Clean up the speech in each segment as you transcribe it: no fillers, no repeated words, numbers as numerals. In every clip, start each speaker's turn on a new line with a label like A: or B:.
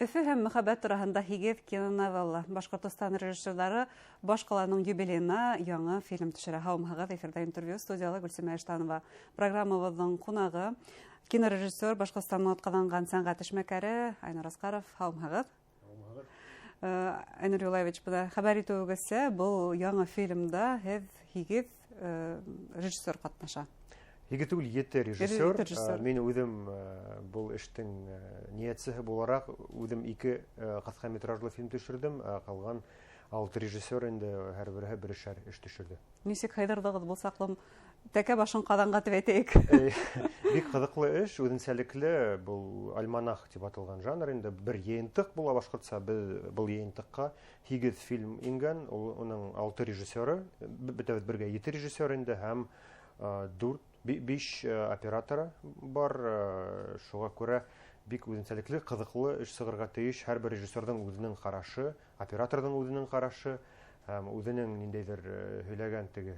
A: Өфө һәм мөхәббәт тураһында 8 киноновелла. Башҡортостан режиссерҙары баш ҡаланың юбилейына яңы фильм төшөрә. Һаумыһығыҙ, эфирҙа интервью, студияла Гөлсимә Иштанова. Программабыҙҙың ҡунағы кинорежиссер, Башҡортостандың атҡаҙанған сәнғәт эшмәкәре Айнур Асҡаров. Һаумыһығыҙ.
B: Һаумыһығыҙ.
A: Айнур Юлаевич, бына хәбәр итеүегеҙсә, был яңы фильмда һеҙ 8 режиссер ҡатнаша.
B: 8 түгел, 7 режиссер. Мин үҙем был эштең ниәтсеһе булараҡ үҙем 2 ҡыҫҡа метражлы фильм төшөрҙөм, ә ҡалған 6 режиссер инде һәр береһе берешәр эш төшөрҙө.
A: Нисек һыйҙырҙығыҙ был саҡлым тәкә башын ҡаҙанға тип әйтәйек?
B: Бик ҡыҙыҡлы эш, үҙенсәлекле, был альманах тип аталған жанр инде бер йыйынтыҡ була башҡортса, беҙ был йыйынтыҡҡа 8 фильм ингән, уның 6 режиссеры, бөтәбеҙ бергә 7 режиссер инде һәм 5 операторы бар, шуға күрә бик үҙенсәлекле, ҡыҙыҡлы эш сығырға тейеш. Һәр бер режиссерҙың үҙенең ҡарашы, операторҙың үҙенең ҡарашы һәм үҙенең ниндәйҙер һөйләгән теге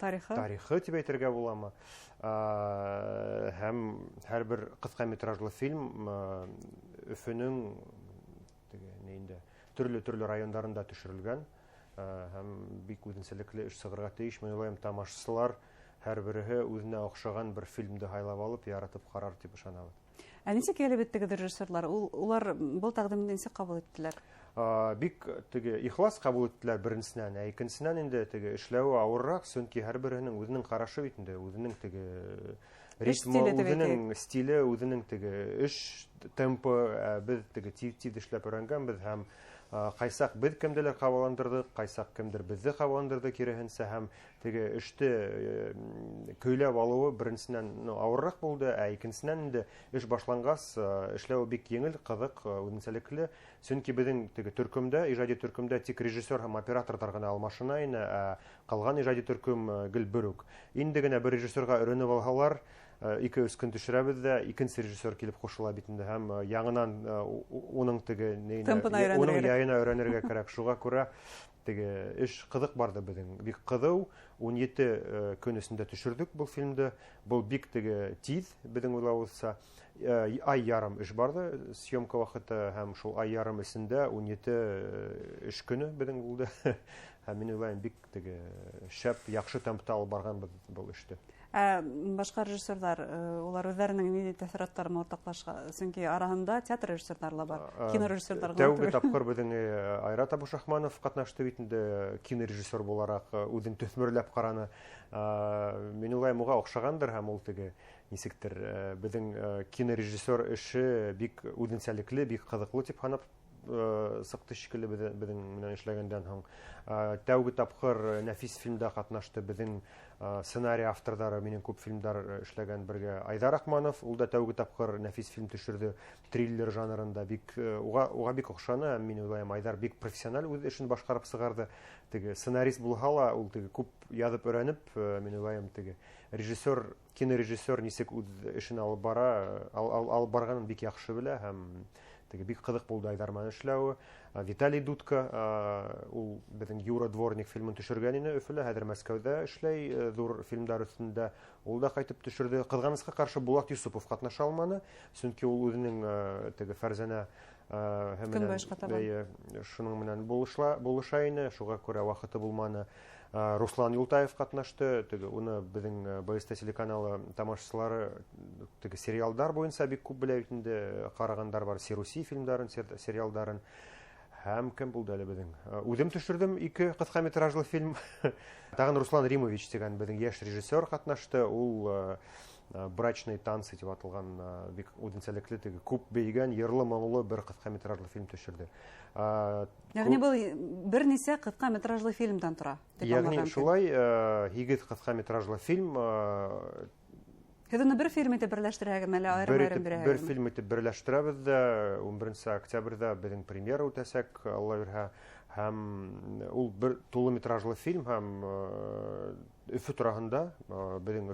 A: тарихы,
B: тарихы тип әйтергә буламы. Һәм һәр бер ҡыҫҡа метражлы фильм Өфөнөң теге ни инде төрлө-төрлө райондарында төшөрөлгән һәм бик үҙенсәлекле эш сығырға тейеш. Мин уйлайым, тамашасылар һәр береһе үҙенә оҡшаған бер фильмды һайлап алып, яратып ҡарар тип ышанабыҙ.
A: Ә нисек йәлеп иттегеҙ режиссерҙар? Улар был тәҡдимде нисек ҡабул иттеләр?
B: Бик теге ихлас ҡабул иттеләр беренсенән, ә икенсенән инде теге эшләүе ауырыраҡ, сөнки һәр береһенең үҙенең ҡарашы бит инде, үҙенең теге ритмы, үҙенең стиле, үҙенең теге эш темпы. Беҙ теге тиҙ эшләп өйрәнгәнбеҙ һәм ҡайсаҡ беҙ кемделер ҡабаландырҙыҡ, ҡайсаҡ кемдер беҙҙе ҡабаландырҙы киреһенсә, һәм теге эште көйләп алыуы беренсенән ауырыраҡ булды, ә икенсенән инде эш башланғас эшләүе бик еңел, ҡыҙыҡ, үҙенсәлекле, сөнки беҙҙең теге төркөмдә, ижади төркөмдә тик режиссер һәм операторҙар ғына алмашына ине, ә ҡалған ижади төркөм гел бер үк. Инде генә бер режиссерға өйрәнеп алһалар, 2-3 көн төшөрәбеҙ ҙә, икенсе режиссер килеп ҡушыла бит инде, һәм яңынан уның теге уның яйына өйрәнергә кәрәк. Шуға күрә теге эш ҡыҙыҡ барҙы беҙҙең, бик ҡыҙыу. 17 көн эсендә төшөрҙөк был фильмды. Был бик теге тиҙ, беҙҙең уйлауыбыҙса. Ай ярым эш барҙы, съемка ваҡыты, һәм шул ай ярым эсендә 17 эш көнө беҙҙең булды. Һәм мин уйлайым, бик теге шәп, яҡшы темпта алып барғанбыҙ был эште.
A: Ә башҡа режиссерҙар, улар үҙҙәренең ниндәй тәьҫораттарын уртаҡлашҡан? Сөнки араһында театр режиссерҙары ла бар, кинорежиссерҙар ғына
B: Тәүге тапҡыр беҙҙең Айрат Абушахманов ҡатнашты бит инде, кинорежиссер булараҡ үҙен төҫмөрләп ҡараны. Мин уйлайым, уға оҡшағандыр, һәм ул теге нисектер беҙҙең кинорежиссер эше бик үҙенсәлекле, бик ҡыҙыҡлы тип һанап сыҡты шикелле беҙҙең менән эшләгәндән һуң. Тәүге тапҡыр нәфис фильмда ҡатнашты беҙҙең сценарий авторҙары, минең күп фильмдар эшләгән бергә Айҙар Аҡманов, ул да тәүге тапҡыр нәфис фильм төшөрҙө триллер жанрында, бик уға бик оҡшаны. Мин уйлайым, Айҙар бик профессиональ үҙ эшен башҡарып сығарҙы. Теге сценарист булһа ла, ул теге күп яҙып өйрәнеп, мин уйлайым, теге режиссер, кинорежиссер нисек үҙ эшен алып бара, алып барғанын бик яҡшы белә, һәм теге бик ҡыҙыҡ булды Айҙар менән эшләүе. Виталий Дудка, ул беҙҙең Юра Дворник фильмын төшөргән ине Өфөлә, хәҙер Мәскәүҙә эшләй, ҙур фильмдар өҫтөндә, ул да ҡайтып төшөрҙө. Ҡыҙғанысҡа ҡаршы Булат Юсупов ҡатнаша алманы, сөнки ул үҙенең теге Фәрзәнә шуның менән булыша ине, шуға күрә ваҡыты булманы. Руслан Юлтаев ҡатнашты, теге уны беҙҙең БСТ телеканалы тамашасылары теге сериалдар буйынса бик күп белә бит инде, ҡарағандар бар, Сируси фильмдарын, сериалдарын. Һәм кем булды әле беҙҙең? Үҙем төшөрҙөм 2 ҡыҫҡа метражлы фильм. Тағын Руслан Римович тигән беҙҙең йәш режиссер ҡатнашты. Ул Брачные танцы тип аталған бик үҙенсәлекле, теге күп бейегән, йырлы-моңло бер ҡыҫҡа метражлы фильм төшөрҙө.
A: Йәғни был бер нисә ҡыҫҡа метражлы фильмдан тора, тип
B: Йәғни
A: аңлаған
B: шулай, 8 ҡыҫҡа метражлы фильм.
A: Һеҙ уны бер фильм итеп берләштерәһегеҙме, әллә айырым-айырым бирәһегеҙме?
B: Бер фильм итеп берләштерәбеҙ ҙә, 11 октябрҙә беҙҙең премьера үтәсәк, Алла бирһә. Һәм ул бер тулы метражлы фильм, һәм Өфө тураһында, беҙҙең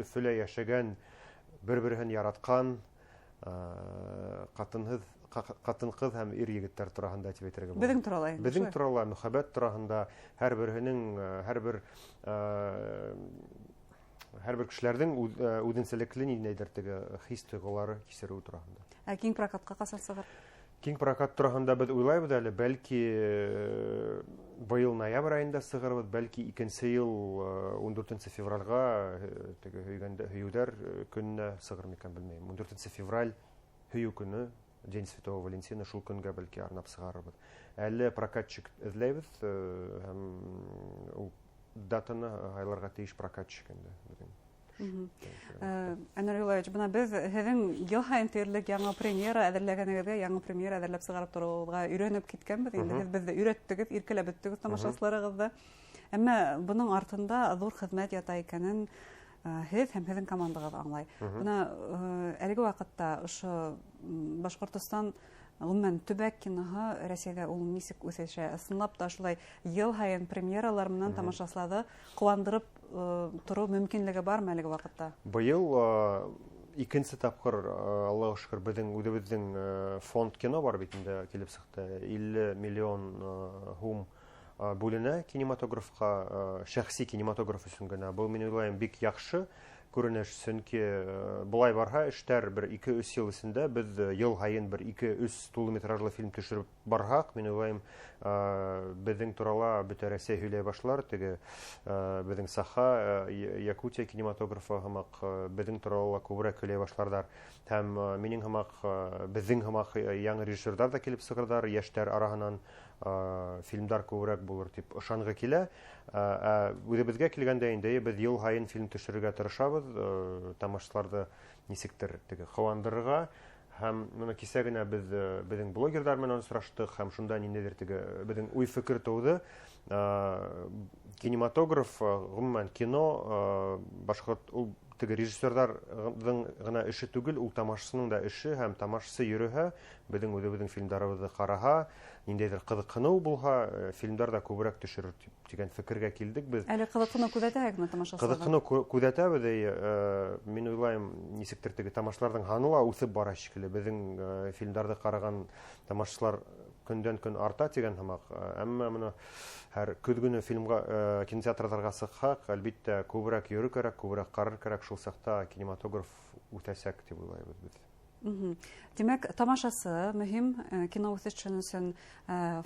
B: Өфөлә йәшәгән, бер-береһен яратҡан, ҡатын-ҡыҙ һәм ир-егеттәр тураһында тип әйтергә була.
A: Беҙҙең турала инде,
B: Беҙҙең
A: шулай.
B: турала, мөхәббәт тураһында, һәр береһенең, һәр бер Һәр бер кешеләрҙең үҙенсәлекле ниндәйҙер теге хис-тойғолары кисереү тураһында.
A: Ә киң прокатҡа ҡасан сығыр?
B: Киң прокат тураһында беҙ уйлайбыҙ әле, бәлки быйыл ноябрь айында сығырбыҙ, бәлки икенсе йыл 14 февралға теге һөйгәндә һөйөүҙәр көнөнә сығыр микән, белмәйем. 14 февраль һөйөү көнө, День Святого Валентина, шул көнгә бәлки арнап сығарырбыҙ. Әле прокатчик эҙләйбеҙ, һәм ул датаны һайларға тейеш прокатчик инде беҙҙең.
A: Әнвәр Юлаевич, бына беҙ һеҙҙең йыл һайын тиерлек яңы премьера әҙерләгәнегеҙгә, яңы премьера әҙерләп сығарып тороуығыҙға өйрәнеп киткәнбеҙ. Инде һеҙ беҙҙе өйрәттегеҙ, иркәләп бөттөгөҙ тамашасыларығыҙҙы. Әммә бының артында ҙур хеҙмәт ята икәнен һеҙ һәм һеҙҙең командағыҙ аңлай. Бына әлеге ваҡытта ошо Башҡортостан, ғөмүмән, төбәк киноһы Рәсәйҙә ул нисек үҫешә? Ысынлап та шулай йыл һайын премьералар менән тамашасыларҙы ҡыуандырып тороу мөмкинлеге бармы әлеге ваҡытта?
B: Быйыл икенсе тапҡыр, Аллаға шөкөр, беҙҙең үҙебеҙҙең фонд кино бар бит инде, килеп сыҡты. 50 миллион һум бүленә кинематографҡа, шәхси кинематограф өсөн генә. Был, мин уйлайым, бик яҡшы күренеш, сөнки былай барһа эштәр бер ике-өс йыл эсендә беҙ йыл һайын бер ике-өс тулы метражлы фильм төшөрөп барһаҡ, мин уйлайым, беҙҙең турала бөтә Рәсәй һөйләй башлар, теге беҙҙең Саха, Якутия кинематографы һымаҡ беҙҙең турала күберәк һөйләй башларҙар. Һәм минең һымаҡ, беҙҙең һымаҡ яңы режиссерҙар ҙа килеп сығырҙар, йәштәр араһынан фильмдар күберәк булыр тип ышанғы килә. Үҙебеҙгә килгәндә инде беҙ йыл һайын фильм төшөрөргә тырышабыҙ, тамашасыларҙы нисектер теге ҡыуандырырға. Һәм бына кисә генә беҙ беҙҙең блогерҙар менән осраштыҡ, һәм шунда ниндәйҙер теге беҙҙең уй-фекер тыуҙы. Кинематограф, ғөмүмән, кино, башҡорт ул теге режиссерҙарҙың ғына эше түгел, ул тамашасының да эше, һәм тамашасы йөрөһә, беҙҙең үҙебеҙҙең фильмдарыбыҙҙы ҡараһа, ниндәйҙер ҡыҙыҡһыныу булһа, фильмдар ҙа күберәк төшөрөр тигән фекергә килдек беҙ.
A: Әле ҡыҙыҡһыныу күҙәтәһегеҙме тамашасыларҙан?
B: Ҡыҙыҡһыныу күҙәтәбеҙ, мин уйлайым, нисектер теге тамашасыларҙың һаны ла үҫеп бара шикелле. Беҙҙең фильмдарҙы ҡараған тамашасылар көндән көн арта тигән һымаҡ. Әммә бына һәр көҙ көнө фильмға, кинотеатрҙарға сыҡһаҡ, әлбиттә, күберәк йөрөр кәрәк, күберәк ҡарар кәрәк, шул саҡта кинематограф үҫәсәк тип уйлайбыҙ беҙ.
A: Тимәк, тамашасы мөһим, кино үҫешен өсөн,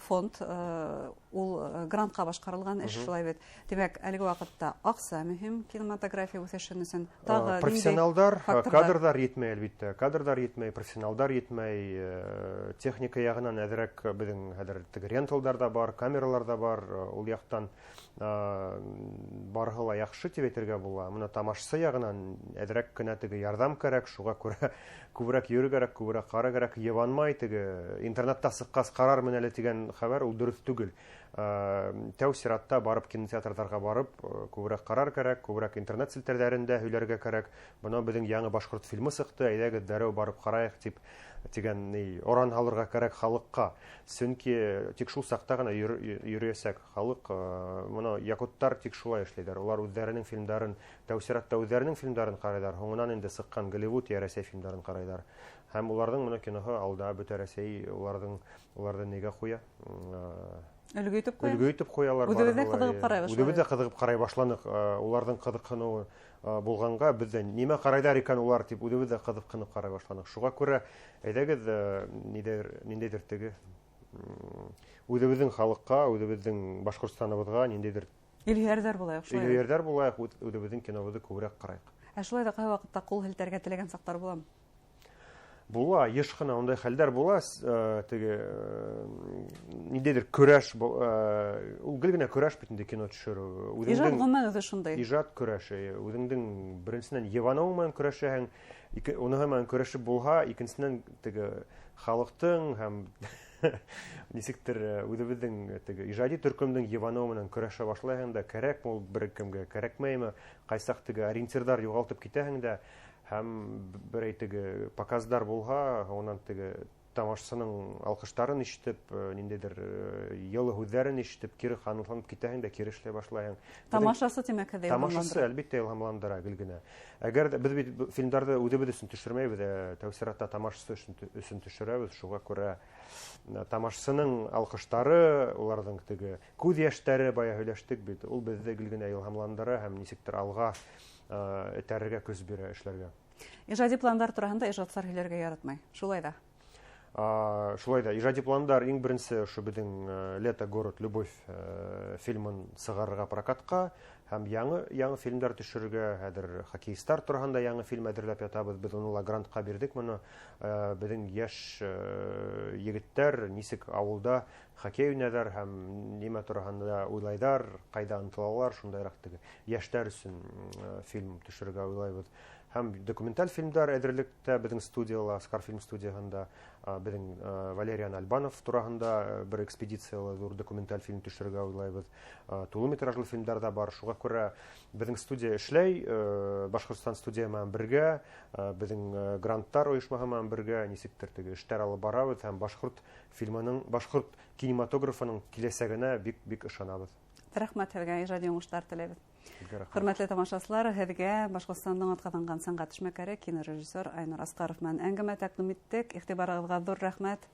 A: фонд, ул грантҡа башҡарылған эш, шулай бит. Тимәк, әлеге ваҡытта аҡса мөһим кинематография үҫешен өсөн. Тағы ниндәй
B: Профессионалдар,
A: факторҙар?
B: Кадрҙар етмәй, әлбиттә. Кадрҙар етмәй, профессионалдар етмәй, техника яғынан әҙерәк беҙҙең хәҙер теге ренталдар да бар, камералар да бар, ул яҡтан, барыһы ла яҡшы тип әйтергә була. Бына тамашасы яғынан әҙерәк кенә теге ярҙам кәрәк, шуға күрә күберәк йөрөр кәрәк, күберәк ҡарар кәрәк, йыбанмай теге интернетта сыҡҡас ҡарармын әле тигән хәбәр ул дөрөҫ түгел. Тәү сиратта барып кинотеатрҙарға барып, күберәк ҡарар кәрәк, күберәк интернет селтәрҙәрендә һөйләргә кәрәк. Бына беҙҙең яңы башҡорт фильмы сыҡты, әйҙәгеҙ дәррәү барып ҡарайыҡ тип тигән ни оран һалырға кәрәк халыҡҡа. Сөнки тик шул саҡта ғына йөрөйәсәк халыҡ. Бына якуттар тик шулай эшләйҙәр. Улар үҙҙәренең фильмдарын, тәү сиратта үҙҙәренең фильмдарын ҡарайҙар, һуңынан инде сыҡҡан Голливуд йә Рәсәй фильмдарын ҡарайҙар. Һәм уларҙың бына киноһы алда бөтә Рәсәй уларҙы нигә ҡуя?
A: Өлгө итеп ҡуя.
B: Өлгө итеп ҡуялар
A: Үҙебеҙ ҙә
B: барыһы ла.
A: ҡыҙығып ҡарай башланыҡ.
B: Үҙебеҙ ҙә ҡыҙығып ҡарай башланыҡ. Уларҙың ҡыҙыҡһыныуы булғанға беҙ ҙә нимә ҡарайҙар икән улар тип үҙебеҙ ҙә ҡыҙыҡһынып ҡарай башланыҡ. Шуға күрә әйҙәгеҙ, ниндәйҙер теге, үҙебеҙҙең халыҡҡа, үҙебеҙҙең Башҡортостаныбыҙға ниндәйҙер
A: Илһөйәрҙәр булайыҡ, шулай.
B: Илһөйәрҙәр булайыҡ, үҙебеҙҙең кинобыҙҙы күберәк ҡарайыҡ.
A: Ә шулай ҙа ҡай ваҡытта ҡул һелтәргә теләгән саҡтар буламы?
B: Була, йыш ҡына ундай хәлдәр була, теге, ниндәйҙер көрәш, ул гел генә көрәш бит инде кино төшөрөү. Үҙеңдең
A: Ижад ғөмүмән үҙе шундай.
B: Ижад көрәше, үҙеңдең беренсенән йыбаныу менән көрәшәһең, уныһы менән көрәшеп булһа, икенсенән теге халыҡтың һәм нисектер, үҙебеҙҙең теге ижади төркөмдөң йыбаныуы менән көрәшә башлайһың да, кәрәкме ул бер кемгә, кәрәкмәйме, ҡайсаҡ теге ориентирҙар юғалтып китәһең дә, һәм берәй теге показдар булһа, унан теге тамашасының алҡыштарын ишетеп, ниндәйҙер, йылы һүҙҙәрен ишетеп, кире ҡанатланып китәһең дә, кире эшләй башлайһың. Беҙҙең
A: Тамашасы, тимәк, һеҙҙе
B: Тамашасы,
A: илһамландыра.
B: әлбиттә, илһамландыра гел генә. Әгәр ҙә беҙ бит фильмдарҙы үҙебеҙ өсөн төшөрмәйбеҙ, тәү сиратта тамашасы өсөн төшөрәбеҙ, шуға күрә тамашасының алҡыштары, уларҙың теге күҙ йәштәре, бая һөйләштек бит, ул беҙҙе гел генә илһамландыра һәм нисектер алға Этәрергә, көс бирә эшләргә.
A: Ижади пландар тураһында ижадсылар һөйләргә яратмай. Шулай да.
B: Шулай да, ижади пландар иң беренсе ошо беҙҙең «Лето, город, любовь» фильмын сығарырға прокатҡа һәм яңы фильмдар төшөрөргә. Хәҙер хоккеисттар тураһында яңы фильм әҙерләп ятабыҙ. Беҙ уны ла грантҡа бирҙек моны. Беҙҙең йәш егеттәр нисек ауылда хоккей уйнайҙар һәм нимә тураһында уйлайҙар, ҡайҙа ынтылалар, шундайыраҡ теге йәштәр өсөн фильм төшөрөргә уйлайбыҙ. Һәм документаль фильмдар әҙерлектә беҙҙең студияла, Аскар фильм студияһында, беҙҙең Валериан Альбанов тураһында бер экспедицияла ҙур документаль фильм төшөрөргә уйлайбыҙ. Тулы метражлы фильмдар ҙа бар. Шуға күрә беҙҙең студия эшләй, Башҡортостан студия менән бергә, беҙҙең гранттар ойошмаһы менән бергә нисектер теге эштәр алып барабыҙ һәм башҡорт фильмының, башҡорт кинематографының киләсәгенә бик-бик ышанабыҙ.
A: Рәхмәт һеҙгә, ижади уңыштар теләйбеҙ. Хөрмәтле тамашасылар, һеҙгә Башҡортостандың атҡаҙанған сәнғәт эшмәкәре, кинорежиссер Айнур Асҡаров менән әңгәмә тәҡдим иттек. Иғтибарығыҙға ҙур рәхмәт.